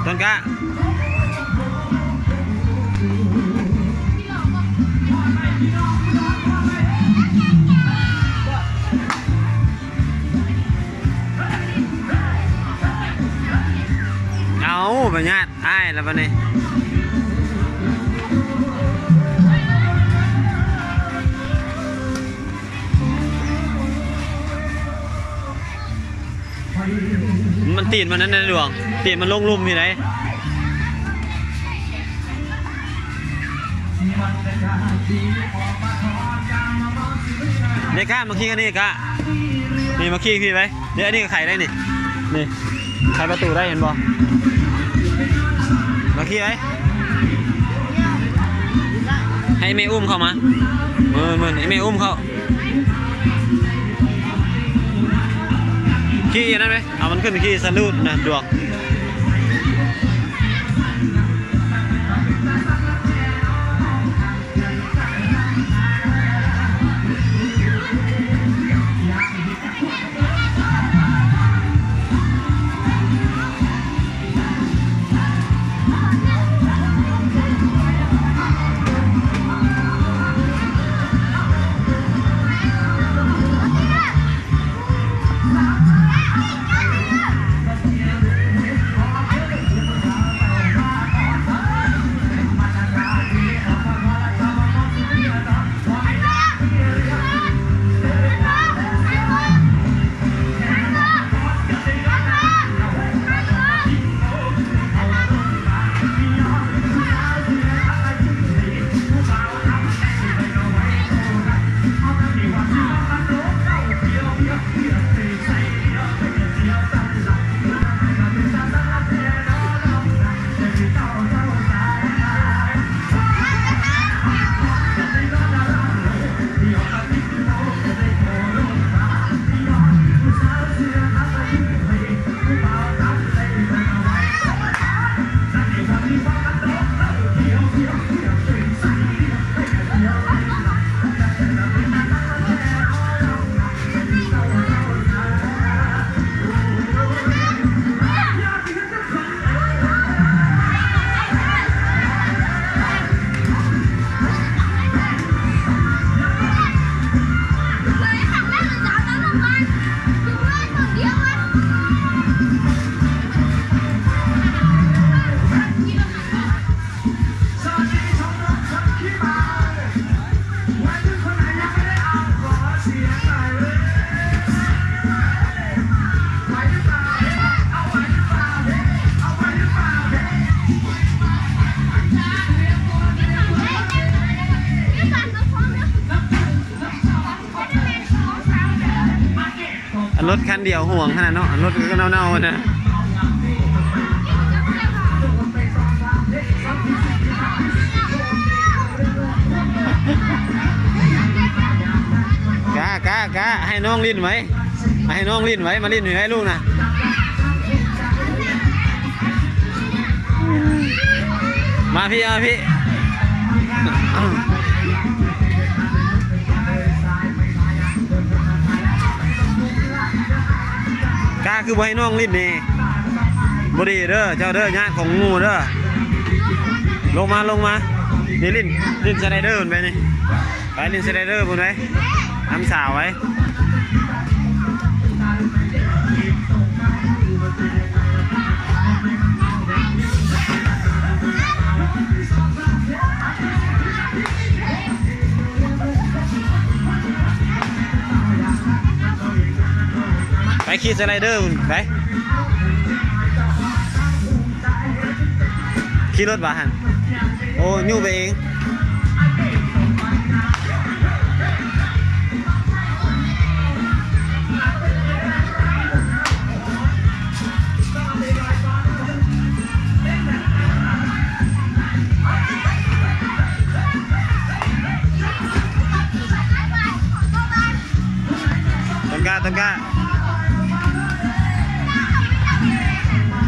ຕົ້ນກ້າ ເອົາ ບາຍາດອ້າຍແລ້ວບັດນີ້. ມັນ ຕີນມັນນັ້ນນະດວງ ຕີນມັນລົງລຸ່ມນີ້ໄດ໋. ເດກະ ມາຂີ່ກັນນີ້ກະ ນີ້ມາຂີ່ພີ້ໄປ. ເດ ອັນນີ້ກະໄຂໄດ້ນີ້ ນີ້ ໄຂປະຕູໄດ້ ເຫັນບໍ່? ມາຂີ່ໄປ ໃຫ້ແມ່ອຸ້ມເຂົ້າມາ ເມີນໆ ໃຫ້ແມ່ອຸ້ມເຂົ້າ ຂີ່ອັນນັ້ນໄປ ເອົາມັນຂຶ້ນຂີ່ສະລູດນະ ດວກ. ອັນລົດຄັນດຽວຫ່ວງຂະໜາດເນາະ ອັນລົດກະເນົ່າໆຫັ້ນນະ. ກ້າ ກ້າ ກ້າ ໃຫ້ນ້ອງຫຼິ້ນໄວ້ ໃຫ້ນ້ອງຫຼິ້ນໄວ້ ມາຫຼິ້ນຢູ່ໃຫ້ລູກນະ. ມາພີ້ ມາພີ້ ກ້າ ຄືບໍ່ໃຫ້ນ້ອງຫຼິ້ນນີ້ ບໍ່ດີເດີ ເຈົ້າເດີ ຍາດຂອງໝູ່ເດີ. ລົງມາ ລົງມາ ນີ້ຫຼິ້ນ ຫຼິ້ນສະໄລເດີພຸ້ນໄປນີ້ ໄປຫຼິ້ນສະໄລເດີພຸ້ນໄປ ນຳສາວໄປ. ໄປຂີ່ສະໄລເດີພຸ້ນໄປ. ຂີ່ລົດຫວາຫັ້ນ? ໂອ້ ຍູ້ໄປເອງ. ຕົ້ນກ້າ ຕົ້ນກ້າ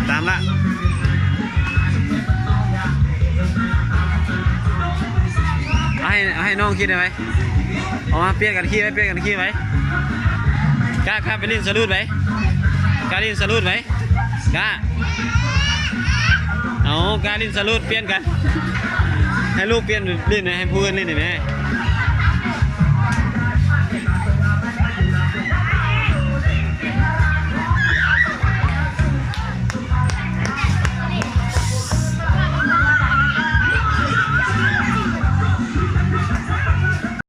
ຕາມລະ ເອົາໃຫ້ ເອົາໃຫ້ນ້ອງຂີ່ໄດ້ໄວ. ອອກມາ ປ່ຽນກັນຂີ່ໄວ ປ່ຽນກັນຂີ່ໄວ. ກ້າ ກ້າ ໄປຫຼິ້ນສະລູດໄວ ກ້າ ຫຼິ້ນສະລູດໄວ ກ້າ. ເອົາ ກາຫຼິ້ນສະຫຼຸດປ່ຽນກັນ ໃຫ້ລູກປ່ຽນຫຼິ້ນ ໃຫ້ຜູ້ອື່ນຫຼິ້ນໄດ້ແມ.